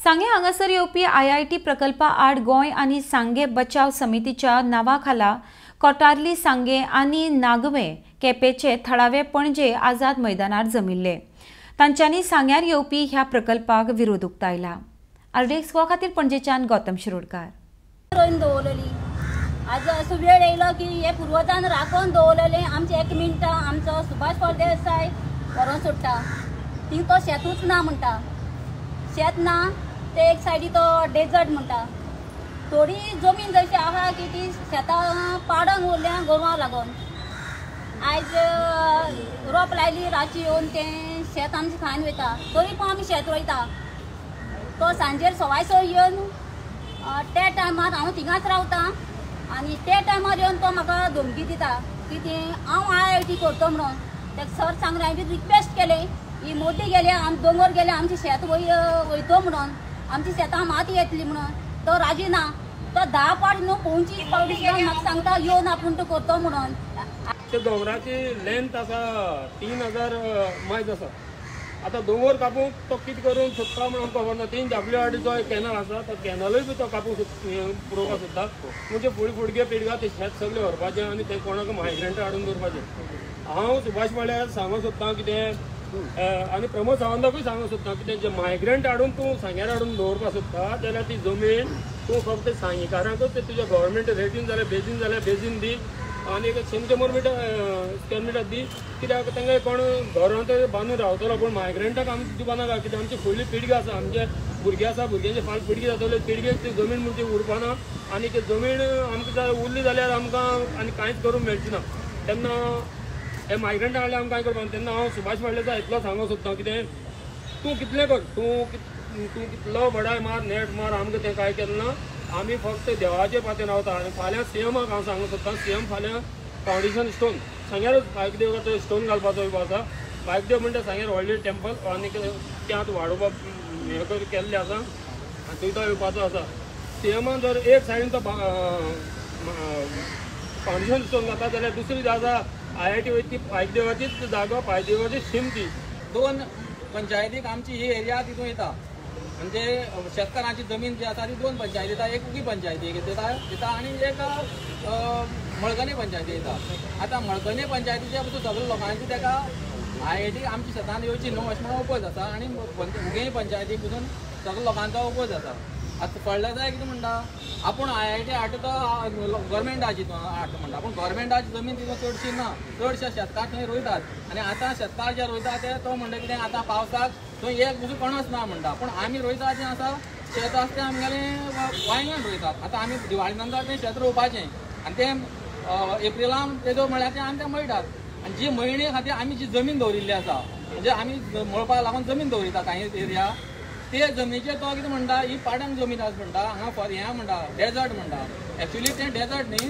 सांगे हांगासर येवपी आयआयटी प्रकल्पा आड गोंय आनी सांगे बचाव समितीच्या नांवा खाला कोटार्ली सांगे आनी नागवे केपेचे थळावे पणजे आझाद मैदानार जमिल्ले. तांच्यांनी सांग्यार येवपी ह्या प्रकल्पाक विरोध उक्तायला. आरडीएक्स गोवा खातीर पणजेच्यान गौतम शिरोडकार. दवरलेली आज असो वेळ येयलो की हे पुर्वजान राखून दवरलेले आमचे एक मिनटां आमचो सुभाष फळदेसाय व्हरोन सोडटा. ती तो शेतूच ना म्हणटा, शेत ना ते एक सायडी तो डेजर्ट म्हणटा. थोडी जमीन जशी आहा की ती शेतां पाडून उरल्या गोरवां लागून. आयज रोप लायली रातची येवन तें शेत आमचें खायन वयता, तरी पण आमी शेत रोयता. तो सांजेर 6:15 येवन त्या टायमार हांव थिंगाच रावता आनी त्या टायमार येवन तो म्हाका धमकी दिता की ती हांव आयआयटी करता म्हणून. तेका सर सांगलें, हांवें रिक्वेस्ट केलें, ही मोठी गेल्या आम दोंगर गेले आमचें शेत वयतो म्हणून, आमची शेतां माती येतली म्हणून. तो राजी ना, तो 10 पावटी न्हू 25 पावटी सुद्दां म्हाका सांगता येवन आपूण तो करतो म्हणून. ते दोंगराची लेंथ आसा 3000 मायज आसा. आतां दोंगर कापूंक तो कितें करूंक सोदता म्हणून आमकां खबर ना. 3 WRDचो एक कॅनल आसा, तो कॅनलूय बी तो कापूंक पुरोवपाक सोदता. म्हणजे फुडें फुडगे पिळगा ते शेत सगळें व्हरपाचें आनी ते कोणाक मायग्रंट हाडून दवरपाचें. हांव सुभाष म्हळ्यार सांगूंक सोदता कितें आनी प्रमोद सावंताकूय सांगूंक सोदता कितें, जे मायग्रंट हाडून तूं सांग्यार हाडून दवरपाक सोदता जाल्यार ती जमीन तूं फक्त सांगेकारांकूच तुज्या गव्हर्मेंट रेटीन जाल्यार बेजीन जाल्यार बेजीन दी आनी एक 100 मिटर स्क्वेअर मिटर दी. कित्याक तांकां कोण घरांत बांदून रावतलो, पूण मायग्रंटाक आमी दिवपा नाका. कित्याक आमची फुडली पिळगी आसा, आमचे भुरगे आसा, भुरग्यांची फाल्यां पिळगी जातली, पिळगेक ती जमीन म्हणजे उरपा ना आनी ती जमीन आमकां उरली जाल्यार आमकां आनी कांयच करूंक मेळची ना. तेन्ना हे मायग्रंटा हाडल्यार आमकां कांय करपाक. तेन्ना हांव सुभाष पाडलेचा इतलो सांगूंक सोदता कितें, तूं कितलें कर, तूं कितलो बडाय मार नेट मार, आमकां तें कांय केलें ना. आमी फक्त देवाचे पातेन रावता. आनी फाल्यां सीएमाक हांव सांगूंक सोदता, सीएम फाल्यां फावंडेशन स्टोन सांग्यारूच बायकदेवाचो स्टोन घालपाचो आसा. बायकदेव म्हणटा सांग्यार व्हडलें टेम्पल आनी तें आतां वाडोवपाक हें केल्लें आसा आनी थंय तो येवपाचो आसा. सीएमान जर एक सायडीन तो फावंडेशन स्टोन घाता जाल्यार दुसरी जागा आयआयटी वयता ती बायकदेवाचीच जागो, बायकदेवाची शीम ती. 2 पंचायतीक आमची ही एरिया तितून येता. म्हणजे शेतकारांची जमीन जी आसा ती 2 पंचायती येता, एक उगी पंचायती येता आनी एक मळकणी पंचायती येता. आतां मळकणी पंचायतीचे पसून सगळे लोकांची ताका आयआयटी आमच्या शेतान येवची न्हू अशें म्हणून ओपोज आसा आनी उगें पंचायती पसून सगळे लोकांचो ओपोज आसा. आतां फळदेसाय कितें म्हणटा, आपूण आयआयटी हाडटा तो गव्हर्मेंटाची हाडटा म्हणटा, पूण गव्हर्मेंटाची जमीन तितून चडशी ना. चडशे शेतकार थंय रोयतात आनी आतां शेतकार जे रोयता ते तो म्हणटा कितें आतां पावसाक थंय एक पसून कोणच ना म्हणटा, पूण आमी रोयता जें आसा शेत आसा तें आमगेलें वांयगण रोयतात. आतां आमी दिवाळी नंतर तें शेत रोवपाचें आनी तें एप्रिलान तेजो म्हळ्यार तें आमी तें मळटात. आनी जी मळणे खातीर आमी जी जमीन दवरिल्ली आसा, म्हणजे आमी मळपाक लागून जमीन दवरिता कांय एरिया, ते जमनीचेर तो कितें म्हणटा, ही पाडंग जमीन आसा म्हणटा, हांगा हें म्हणटा डेजर्ट म्हणटा. एक्चुली तें डेजर्ट न्ही.